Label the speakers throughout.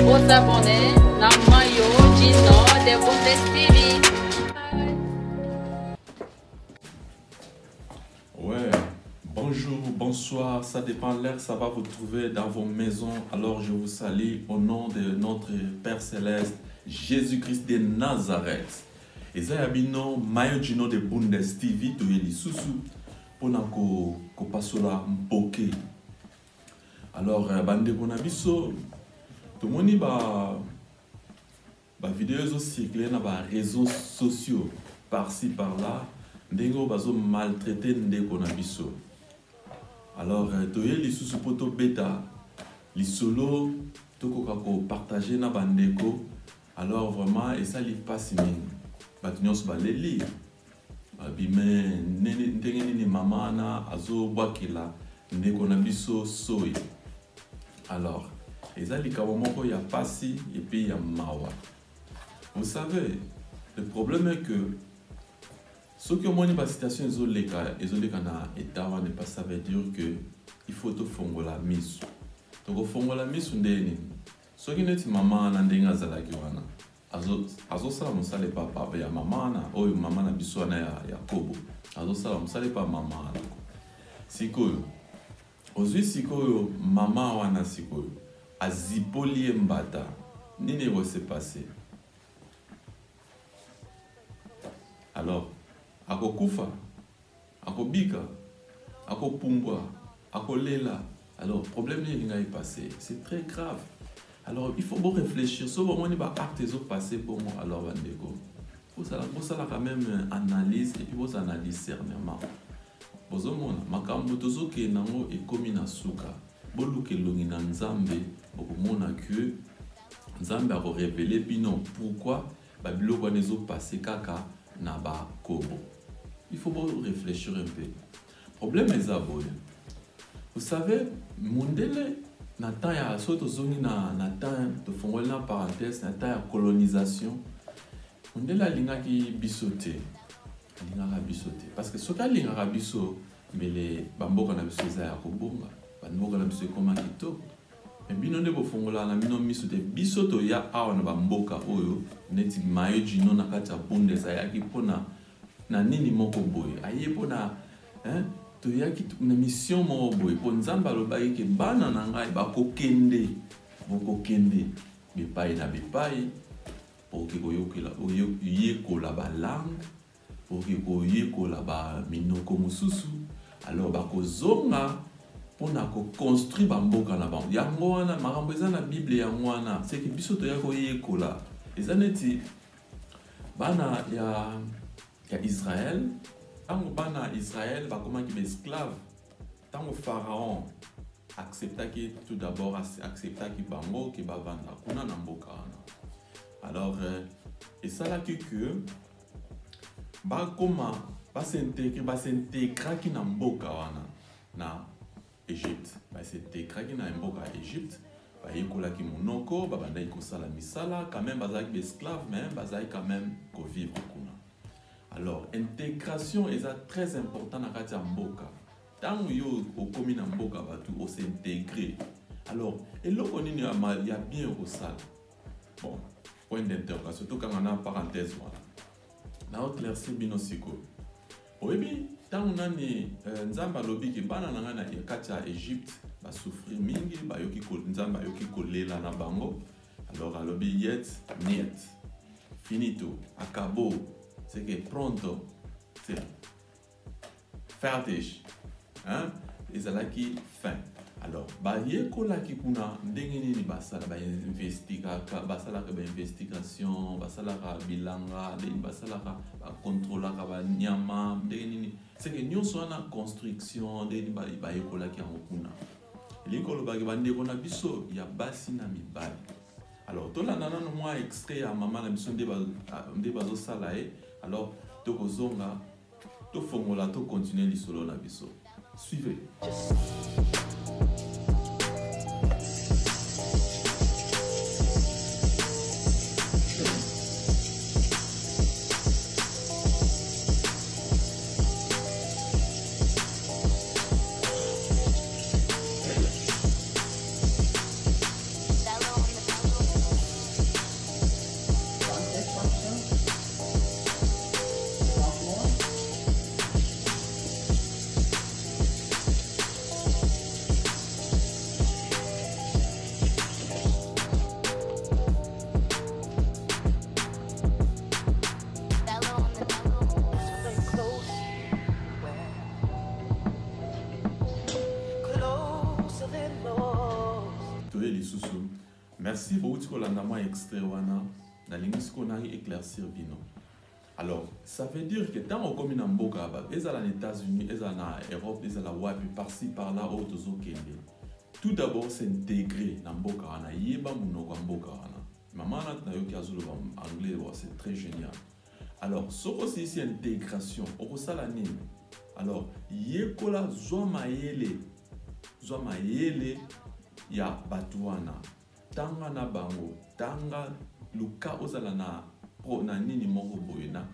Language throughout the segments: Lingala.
Speaker 1: Bosabone na Mayo Gino de Bundes TV.
Speaker 2: Ouais, bonjour, bonsoir, ça dépend l'heure, ça va vous trouver dans vos maisons. Alors je vous salue au nom de notre Père Céleste, Jésus-Christ de Nazareth. Eza ya bino Mayo Gino de Bundes TV toye lisusu mpona kopasola mpoke. Alors euh, bandeko na biso tomoni ba ba video ezo circuler na ba réseaux sociaux par-ci par-là ndenge oyo bazo maltraiter ndeko na biso. Alors euh, toye lisusu mpo tobeta lisolo tokoka kopartage na bandeko. Alors vraiment esali mpasi mingi, bato nyonso baleli babime ndenge nini mama wana azobwakela ndeko na biso soyi. Alors eza likambo moko ya pasi epuis ya mawa. Vous savez, le problème est que soki omoni ba situation ezoleka ezoleka na état wana epa, ça veut dire que il faut tofongola misu. Tokofongola misu ndenge nini? Soki neti mama wana ndenge azalaki wana azosala mosala epa papa ya mama wana oyo mama na biso wana ya Yakobo azosala mosala epa mama wana. Sikoyo ozwi sikoyo mama wana sikoyo azipoli ye mbata, nini ekose passe? Alors akokufa, akobika, akopumbwa, akolela. Alors problème nini elinga epasse? C'est très grave. Alors il faut bo réfléchir. So bomoni ba acte ezopasse bongo, alors bandeko bosala quand même analyse et puis bozala na discernement. Bozomona makambo tozokende nango ekomi na suka. Boluka elongi na Nzambe, bokomona que Nzambe akorevele bino pourquoi babiloko wana ezopasse kaka na bakobo. Il faut bo réfléchir un peu. Problème eza boye. Vous savez, mundele na temps ya soki tozongi na temps tofongoli na parenthèse na temps ya colonisation, mundele alingaki biso te. Alingaka biso te parce que soki alingaka biso mbele bamboka na biso eza ya kobonga, bamboka na biso ekoma kitoko. Mais bino nde bofongola na bino miso te. Biso toya awa na bamboka oyo neti Mayo Gino na kati ya Bundes ayaki mpona na nini moko boye, aye mpona toyaki na mission moko boye mpo Nzambe alobaki ke bana na ngai bakokende, bokokende bipai na bipai, bokoki koyokela oyekola ba langue, bokoki koyekola ba minoko mosusu. Alors bakozonga mpona koconstruire bamboka na bango. Yango wana makambo eza na Bible, yango wana c'est que biso toya koyekola. Eza neti bana ya Israël, ntango bana ya Israël bakomaki ba esclave, ntango Pharaon acceptaki tout d'abord acceptaki bango ke bavanda kuna na mboka wana. Alors esalaki que bakoma basintegre, basintegraki na mboka wana na Egypte, basintegraki na mboka ya Egypte, bayekolaki monoko, babandaki kosala misala, quand même bazalaki ba esclave mais bazalaki quand même kovivre kuna. Alors intégration eza très important na kati ya mboka. Ntango yo okomi na mboka bato osintegre, alors eloko nini ya bien okosala? Bon, point d'interrogation, tokanga na parenthèse wana. Na éclaircir bino sikoyo. Oyebi ntango nani Nzambe alobi ke bana na ngai na kati ya Egypte basouffrir mingi, bayoki Nzambe ayoki kolela na bango. Alors alobi yet niet, finito, acabou, c'est que pronto, c'est fertig, hein? Ezalaki fin. Alors bayekolaki kuna ndenge nini basala bainvestigaka, basalaka bainvestigation, basalaka bilanga ndenge basalaka, bakontrolaka banyama ndenge nini, c'est que nyonso wana construction ndenge nini bayekolaki yango kuna. Elingi kolobaki bandeko na biso ya basi na mibali. Alors tolanda nano mwa extrait ya mama na biso nde bazosala ye. Alors tokozonga tofongola tokontinue lisolo na biso. Suivez. Merci bowuti kolanda mwa extrait wana, nalingi sikoyo na éclaircir bino. Alors, ça veut dire que ntango okomi na mboka ya bato, ezala na États-Unis, ezala na Europe, ezala wapi, par-ci par-là oyo tozokende, tout d'abord s'intégrer na mboka wana, yeba monoko ya mboka wana. Mama wana nayoki azoloba anglais, bon, c'est très génial. Alors, soki osilisi intégration, okosala nini? Alors, yekola, zwa mayele, zwa mayele ya bato wana, tanga na bango, tanga, luka ozala na pro, na nini moko boye na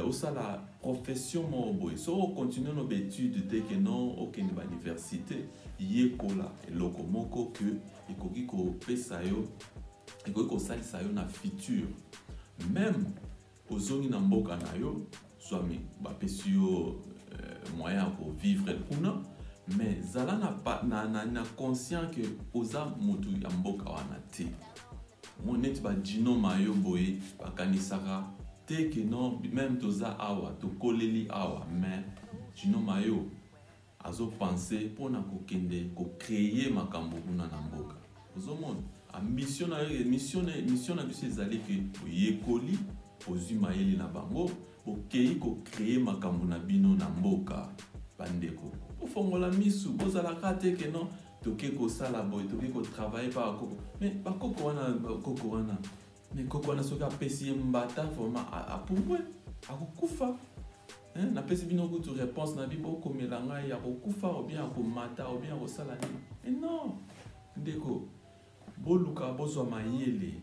Speaker 2: osala profession moko boye. Soki okontinue no baétude te, ke non, okende bauniversité, yekola eloko moko ke ekoki kopesa yo, ekoki kosalisa yo na futur. Même ozongi na mboka na yo, zwa bapesi yo moyen ya kovivre kuna, mais zala na conscient ke oza motu ya mboka wana te. Mo neti bajinoma yo boye, bakanisaka te ke non, même toza awa, tokoleli awa, mais jinoma yo azopense mpona kokende kocréer makambo kuna na mboka. Ozomona ambition na yo, mission na biso ezali ke oyekoli, ozwi mayele na bango, okei kocréer makambo na bino na mboka. Bandeko, bofongola misu, bozalaka te ke non, toke kosala boye, toke kotravailler pa bakoko. Mais bakoko wana, bakoko wana, mais koko wana soki apesi ye mbata, vraiment apumbwe, akokufa. Hein? Napesi bino kutu réponse na bino, bokomela ngai, akokufa ou bien akomata ou bien akosala nini? Mais non, ndeko, boluka bozwa mayele,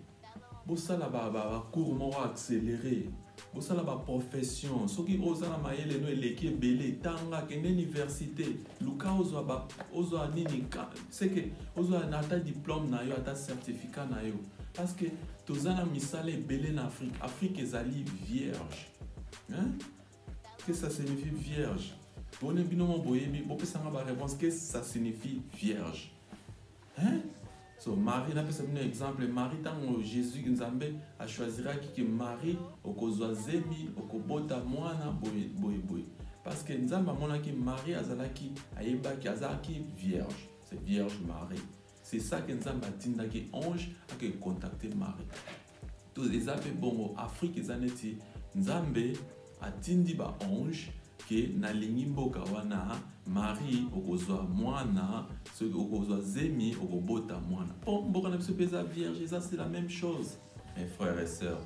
Speaker 2: bosala bacours moko accéléré, bosala baprofession. Soki oza na mayele no eleki ebele, tanga, kende université, luka ozwa nini, seke ozwa ata diplôme na yo, ata certificat na yo, parce que toza na misala ebele na Afrique. Afrique ezali vierge, hein? Que ça signifie vierge? Bone bino mo boyebi, bopesanga baréponse. Que ça signifie vierge, hein? So Marie, napesa bino exemple, Marie, ntango Jésus, Nzambe achoisiraki ke Marie okozwa zemi, okobota mwana boye boye boye, parce que Nzambe amonaki Marie azalaki, ayebaki azalaki vierge. C'est Vierge Marie, c'est ça que Nzambe atindaki ange ake contacter Marie. To eza mpe bongo, Afrique eza neti Nzambe atindi baange ke nalingi mboka wana, Marie okozwa mwana, soki okozwa zemi, okobota mwana. Mpo mboka na biso mpe eza vierge, eza, c'est la même chose. Mes frères et sœurs,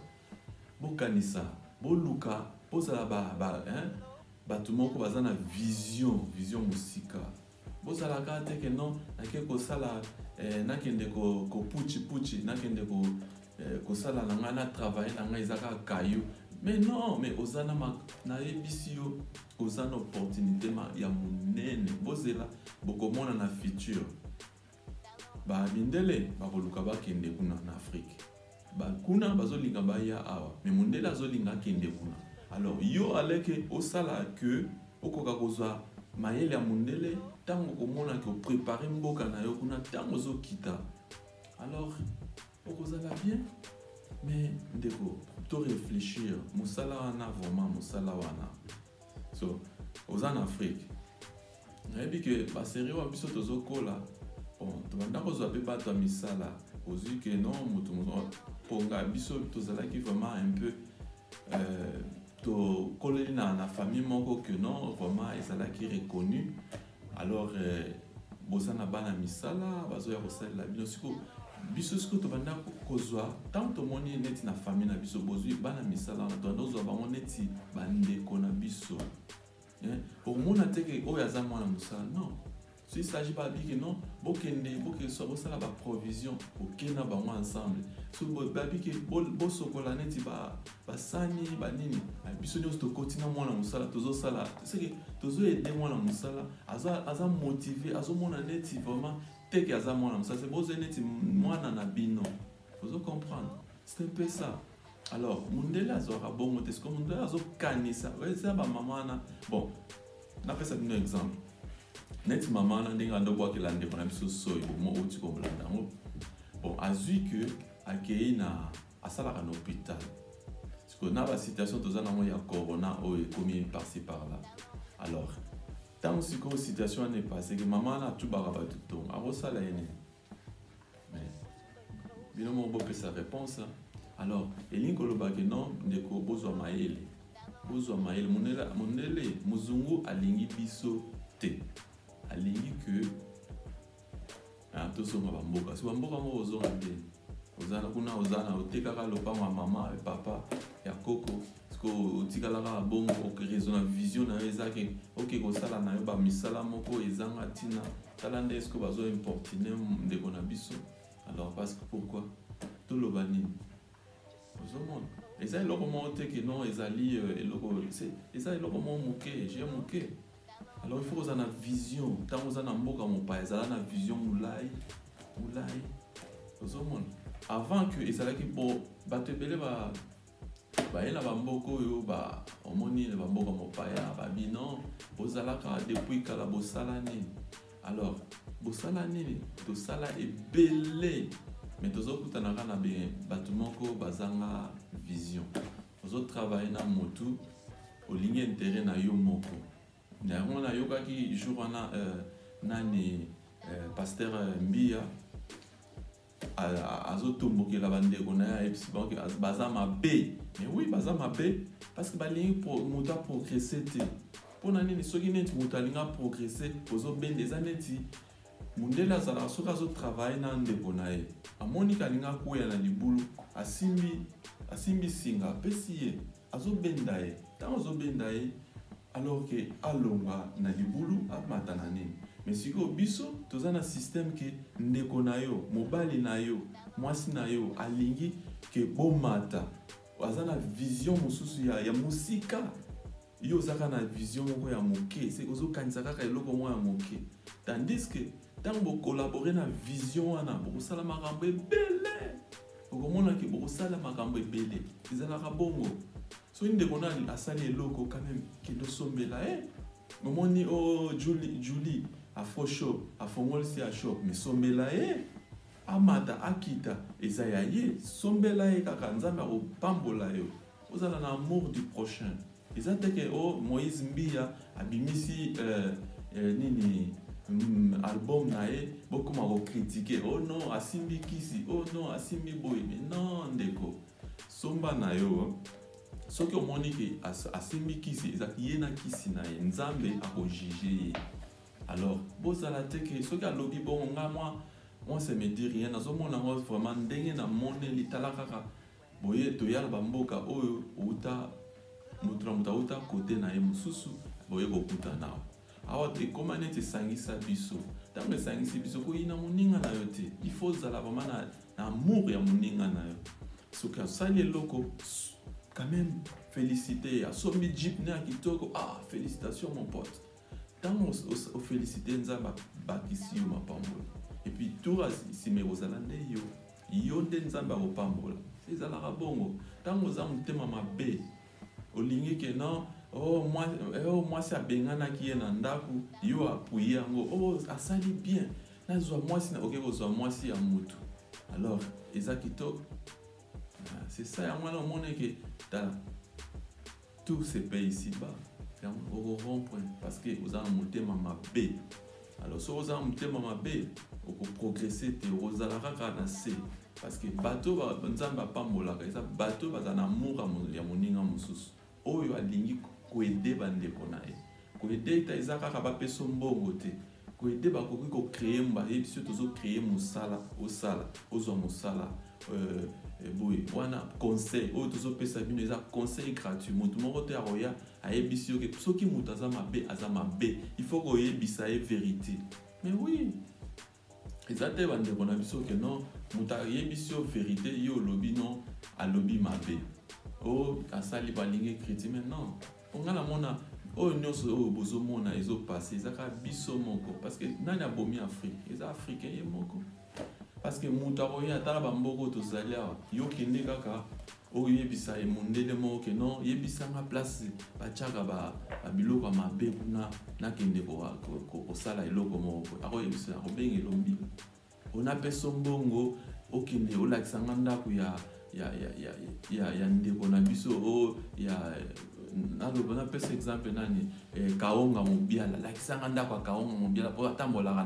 Speaker 2: bokanisa, boluka bozala ba, hein? Bato moko baza na vision mosika. Bozalaka te ke non, nake kosala, nakende kopuchipuchi, nakende kosala na ngai, na travail na ngai eza kaka kayo. Mais non, mais oza na, nayebisi yo, oza na opportunité ya monene. Bozela, bokomona na futur bamindele bakoluka bakende kuna na Afrique. Kuna bazolinga baya awa, mais mondele azolinga akende kuna. Alors yo aleke osala ke okoka kozwa mayele ya mondele, ntango okomona ke oprépare mboka na yo kuna, ntango ozokita, alors okozala bien. Mais ndeko, to réfléchir mosala wana, vraiment mosala wana. So oza na Afrique, nayebi ke basérie oyo biso tozokola, bon, tobanda kozwa mpe bato ya misala, ozwi ke non, moto mponga biso tozalaki vraiment un peu tokoleli na famille moko ke non, vraiment ezalaki reconnu. Alors boza na bana misala bazoya kosalela bino. Sikoyo biso, sikoyo tobanda kozwa, ntango tomoni neti na famille na biso bozwi bana misala wana, tobanda kozwa bango neti bandeko na biso. Okomona te ke oyo aza mwana mosala, non. So il s'agit babiki non, bokende, bokende bosala baprovision, bokende na bango ensemble. So babiki bosokola neti basani banini, biso nyonso tokoti na mwana mosala, tozosala, seke tozoaider mwana mosala, aza motivé, azomona neti vraiment teke aza mwana mosala, se bozwa neti mwana na bino. Ozo comprendre? C'est un peu ça. Alors mondele azwaka bongo te. Siko mondele azokanisa eza bamama wana. Bon, napesa bino exemple, neti mama wana, ndenge andobwakela ndeko na biso soyi bomo outi kolanda yango. Bon, azwi ke akei na asalaka na hôpital. Sikoyo na basituation toza nango ya corona oyo ekomi par-ci par-là, alors ntango sikoyo situation wana epaseke, mama wana atubaka bato ntongo, akosala ye nini? Mais Bino moko bopesa réponse. Alors elingi koloba ke non, ndeko, bozwa mayele, bozwa mayele. Mondele, mondele mozungu alingi biso te, alingi ke tozonga bamboka. So bamboka moko ozonga te, oza kuna, oza na otekaka lopango ya mama, ya papa, ya koko, siko otikalaka bongo. Raison na vision na yo eza ke oke kosala na yo bamisala moko ezanga ntina. Tala nde eske bazoimportuner ndeko na biso. Alors parce que pourquoi toloba nini? Ozomona eza eloko moko te ke non, ezali eloko, eza eloko moko moke, je moke. Alors il faut kozala na vision. Ntango oza na mboka mopaya, ezala na vision molai molai. Ozomona avant que ezalaki bo bato ebele baye na bamboka oyo, ba omoni na bamboka mopaya, babi non, bozalaka depuis kala, bosala nini? Alors bosala nini? Tosala ebele, mais tozokutanaka na bato moko bazanga vision. Ozotravailler na motu, olingi intérêt na yo moko. Na yango nayokaki jour wana nani, pasteur Mbia azotombokela bandeko na ye, ayebisi bango baza mabe. Mais oui, baza mabe parce que balingi moto aprogresser te. Mpona nini? Soki neti moto alingi aprogresser, ozobenda. Eza neti mundele azalaka, soki azotravailler na ndeko na ye, amoniki alingi akwea na libulu, asimbi singa, apesi ye, azobenda ye. Ntango azobenda ye, alors ke alongwa na libulu, amata na nini. Mais sikoyo biso toza na système ke ndeko na yo, mobali na yo, mwasi na yo alingi ke bomata, aza na vision mosusu ya mosika. Yo ozaka na vision moko ya moke, se ozokanisa kaka eloko moko ya moke, tandis que ntango bocollaborer na vision wana, bokosala makambo ebele. Okomonaki bokosala makambo ebele. Ezalaka bongo. Soki ndeko nani asali eloko, quand même kende osombela ye. Omoni o oh, Julie, Julie afro shop, afongolisi ya shop, mais sombela ye, amata akita, eza ya ye, sombela ye kaka, Nzambe akopambola yo. Ozala na amour du prochain. Eza te ke o oh, Moïse Mbia abimisi nini, album na ye, bokoma kocritiquer: "Oh non, asimbi kisi, oh non, asimbi boye." Mais non, ndeko, somba na yo. Soki omoni ke asimbi kisi, ezalaki ye na kisi na ye, Nzambe akojuger ye. Alors bozala te ke soki alobi bongo, nga moi ça me dit rien. Nazomona yango vraiment ndenge namoneli. Tala kaka boye, toya na bamboka oyo, outa moto na moto auta kote na ye mosusu, boye kokutana awa, ekóma neti esangisa biso. Ntango esangisi biso, koyina moninga na yo te. Il faut ozala vraiment na amour ya moninga na yo. Soki asali eloko, quand même félicité. Asombi jeep ne ya kitoko, ah, félicitation mon pote. Ntango oféliciter, Nzambe abakisi yo mapambola. Et puis tour nsima ekozala nde yo, yo nde Nzambe akopambola. Ezalaka bongo. Ntango oza motema mabe, olingi ke non, oh, oh, mwasi abenganaki ye na ndako, yo appuyer yango: "Oh, asali bien, nazwa mwasi." Oke kozwa mwasi ya mutu, alors eza kitoko. Ah, c'est ça. Yango wana omoni ke tala, tout se paye ici bas. Yango okorompre parce que oza na motema mabe. Alors soki oza na motema mabe, okoprogresser te, okozala kaka na se, parce que bato Nzambe apambolaka eza bato baza na amour ya moninga mosusu, oyo alingi koaider bandeko na ye. Koaider ta eza kaka bapesa mbongo te. Koaider, bakoki kocréer, bayebi so tozocréer mosala, osala, ozwa mosala boye wana. Conseil oyo tozopesa bino eza conseil gratuit. Motu moko te akoya ayebisi yo ke soki moto aza mabe, aza mabe, il faut koyebisa ye vérité. Mais oui, eza te bandeko na biso ke non, moto ayebisi yo vérité, yo olobi non, alobi mabe, o asali, balingi critique. Mais non, onga namona oyo nyonso oyo bozomona ezopasser, eza kaka biso moko, parce que nani abomi Afrique? Eza Africain ye moko, parce que moto akoya atala bamboka oyo tozali awa. Yo kende kaka oyebisa ye mondele moko ke non, yebisanga place batiaka babiloko ya mabe kuna, nakende kosala eloko moko boye. Akoyebisa, akobengela mbila, onapesa mbongo, okende olakisanga ndako ya ndeko na biso o ya, naloba, napesa exemple nani, Kaonga Mobiala, lakisanga ndako ya Kaonga Mobiala, mpo atambolaka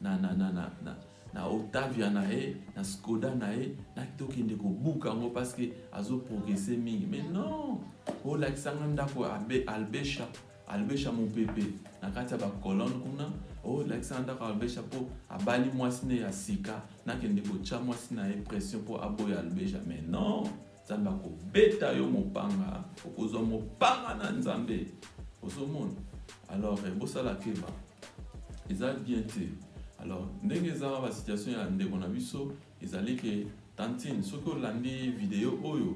Speaker 2: na na Octavia na ye na Skoda na ye na tokende kobuka yango parce que azo progresser mingi. Mais non, olakisa nga ndako Albesha, Albesha mopepe na kati ya bacolonne kuna, olakisa nga ndako Albesha mpo abali mwasi ne ya sika, nakende kotya mwasi na ye pression mpo aboya Albesha. Mais non, Nzambe akobeta yo mopanga, okozwa mopanga na Nzambe. Ozomona? Alors bosala keba, eza bien te. Alors ndenge eza ba situation ya ndeko na biso ezali ke tantine, soki olandi video oyo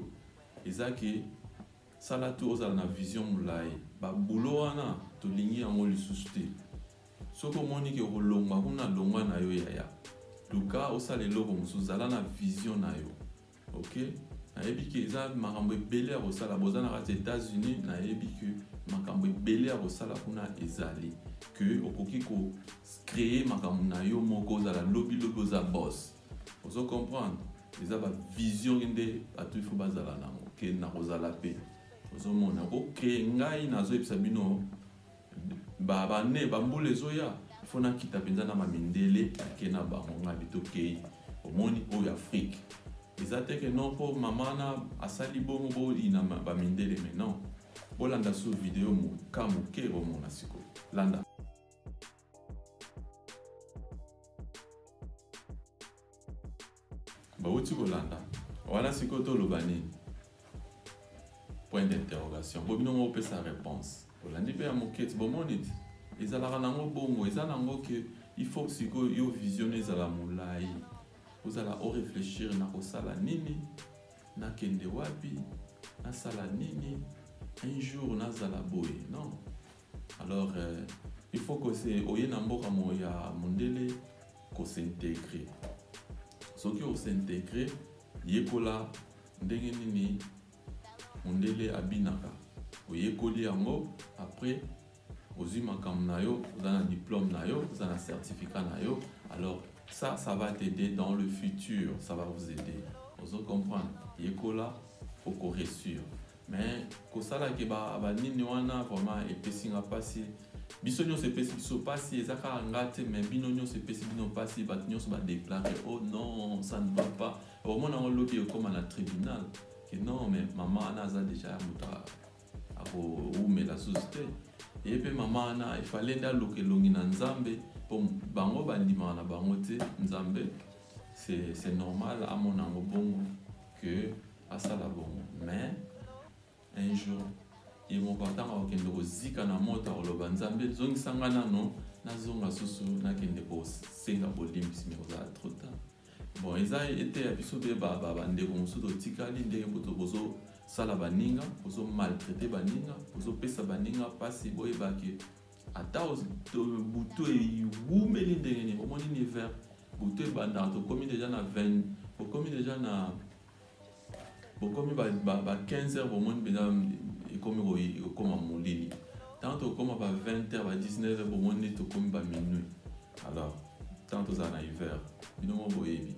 Speaker 2: eza ke sala tu ozala na vision molai, babulo wana tolingi yango lisusu te. Soki omoni ke okolongwa kuna, longwa na yo yaya, luka osala eloko mosusu, zala na vision na yo. Ok, nayebi ke eza makambo ebele ya kosala, boza na kati ya États-Unis, nayebi ke makambo ebele ya kosala kuna ezali ke okoki ko créer makambo na yo moko, ozala lobi lobi oza boss. Ozo comprendre? Eza ba vision nde bato il faut bazala nango, ke nakozala pe. Ozomona okocrée, ngai nazoyebisa bino bane bambula ezoya, il faut nakita mpenza na bamindele, nake na bango, ngai bitokei. Omoni oyo Afrique eza te ke non mpo mama na asali bongo boyina bamindele, mais non. Bolanda so video moka moke, bomona sikoyo, landa. Bauti kolanda wana, sikoyo toloba nini? Point d'interrogation. Bo bino moko opesa réponse. Olandi mpe ya moke ti bomoni ti ezalaka nango bongo, eza nango ke il faut sikoyo yo vision ezala molai, ozala oréfléchir na kosala nini, nakende wapi, nasala nini, un jour nazala boye. Non, alors il faut que se oye na mboka mo ya mondele kos'intégrer. Soki os'intégrer, yekola ndenge nini mondele abinaka, oyekoli yango, après ozwi makambo na yo, oza na diplôme na yo, oza na certificat na yo. Alors ça, ça va t'aider dans le futur, ça va vous aider. Ozo comprendre? Yekola, okoréussir. Mais kosalaki banini wana vraiment epesi nga mpasi, biso nyonso epesi biso mpasi, eza kaka nga te, mais bino nyonso epesi bino mpasi. Bato nyonso badéclare: oh non, ça ne va pas. Omona yango lobi ekóma na tribunal ke non, mais mama wana aza déjà moto akowumela susu te. Ye mpe mama wana efale nde aluka elongi na Nzambe, mpo bango bandimaka na bango te Nzambe. C'est normal amona yango bongo ke asala bongo, mais un jour ye moko ntango akokende kozika na moto, akoloba: Nzambe, zongisanga nano, nazonga susu, nakende kosenga bolimbisi. Me kozala trop tard. Bon, eza ete ya biso mpe bandeko mosusu totikali ndenge bozosala baninga, bozomaltraiter baninga, bozopesa baninga mpasi. Boyebake ata butu ewumeli ndenge nini, omoni ni hiver butu ebandaka, tokomi déjà na 20, bokomi déjà na bokomi ba 15 heures, bomoni mpenza ekomi ekoma molili. Ntango tokóma ba 20 heures, ba 19 heures, bomoni tokomi ba minuit. Alors ntango tozala na hiver, bino mo boyebi.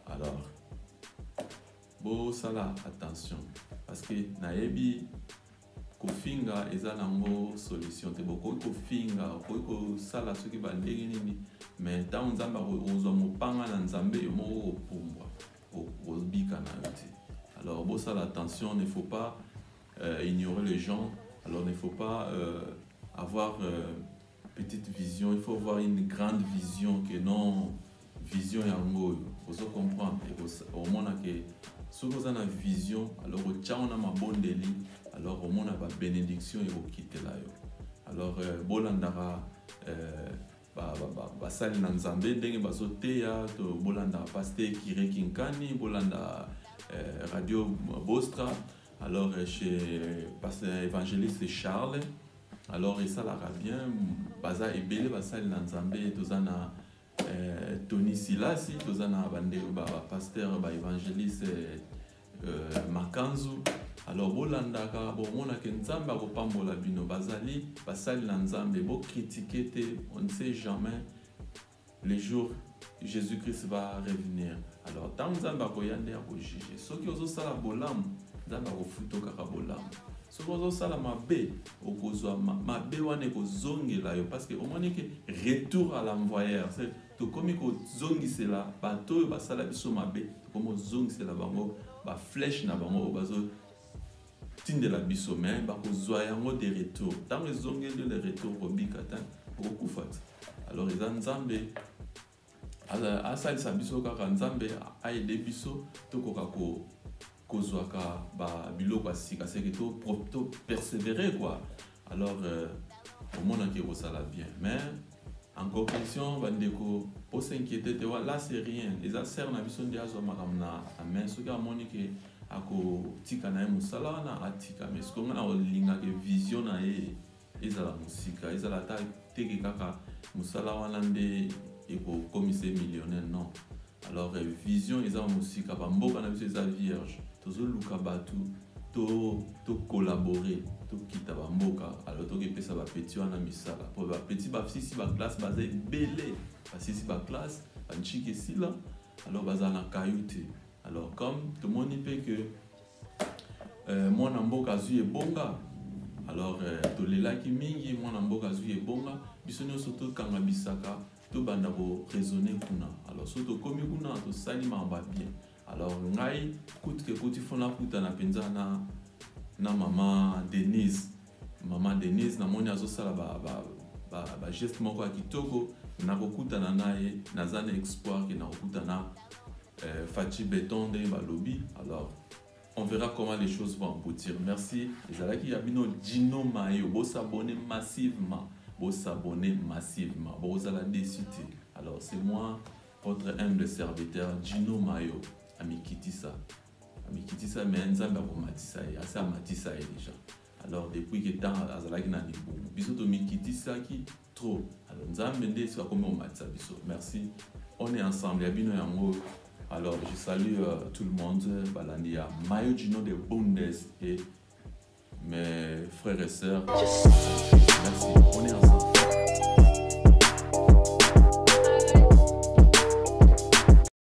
Speaker 2: Alors bosala attention, parce que nayebi kofinga eza nango solution te. Bokoki kofinga, okoki kosala soki bandenge nini, mais ntango Nzambe akozwa mopanga na Nzambe, yo moko kopumbwa, kobika na yo te. Alors bosala attention, ne faut pas ignorer les gens. Alors ne faut pas avoir petite vision, il faut avoir une grande vision, que non, vision yango oyo ozo comprendre, omona ke soki oza na vision, alors otya wana mabondeli, alors omona babénédiction ekokitela yo. Alors bolandaka basali na Nzambe ndenge bazoteya, to bolandaka pasteur Kire Kinkani, bolanda radio Bostra, alors chez pasteur évangéliste Charles. Alors esalaka bien, baza ebele basali na Nzambe. Toza na Tony Silasi, toza na bandeko bapasteur, baévangéliste Makanzu. Alors bolandaka, bomonaka Nzambe akopambola bino. Bazali basali na Nzambe, bocritiquer te. On ne sait jamais le jour Jésus-Christ va revenir. Alors ntango Nzambe akoya nde akojuger. Soki ozosala bolamu, Nzambe akofuta kaka bolamu. Soki ozosala mabe, okozwa mabe wana ekozongela yo, parce que omoni ke retour à l'envoyeur. Tokomi kozongisela bato oyo basala biso mabe, tokomi kozongisela bango ba flèche na bango oyo bazotindela biso, mais bakozwa yango de retour. Ntango ezongeli de retour, kobika te, okokufa te. Alors eza Nzambe asalisa biso kaka, Nzambe aide biso tokoka kozwaka ba biloko ya sika, seke to, to persévérer quoi. Alors omonaki ekozala bien, mais en conclusion, bandeko, bos'inquiéter te, là c'est rien. Eza sœur na biso nde azwa makambo na main. Soki amoni ke akotika na ye mosala wana, atika. Mais soki nga na kolingaka vision na ye ezala mosika, ezala ata teke kaka mosala wana nde ekokomisa ye millionnaire, non. Alors vision eza mosika. Bamboka na biso eza vierge, tozoluka bato tocollaborer, tokita bamboka. Alors tokepesa bapetits wana misala, mpo bapetits basisi baclasse, baza ebele, basisi baclasse, banchiki esila, alors bazala na kayu te. Alors comme tomoni mpe ke mwana mboka azwi ebonga, alors tolelaki mingi, mwana mboka azwi ebonga, biso nyonso tokanga bisaka, tobanda koraisonner kuna. Alors so tokómi kuna, tosali makambo ya bien. Alors ngai kutu ke kuti fo nakutana mpenza na mama Denise. Mama Denise, namoni azosala bageste ba, ba, ba moko ya kitoko. Nakokutana na ye, naza na espoir ke nakokutana Fatshi Béton ndenge balobi. Alors on verra comment les choses vont aboutir. Merci. Ezalaki ya bino Dino Mayo. Bos'abonner massivement, bos'abonner massivement, bozala déçu te. Alors c'est moi, votre humble serviteur Dino Mayo. Amikitisa, amikitisa, mais Nzambe akomatisa ye, asi amatisa ye déjà. Alors depuis que ntango azalaki na libumu, biso tomikitisaki trop, alors Nzambe nde esi akomi komatisa biso. Merci, on est ensemble. Ya bino yango. Alors je salue tout le monde, balandi ya Mayo Gino de Bundes et mes frères et sœurs. Merci, on est ensemble.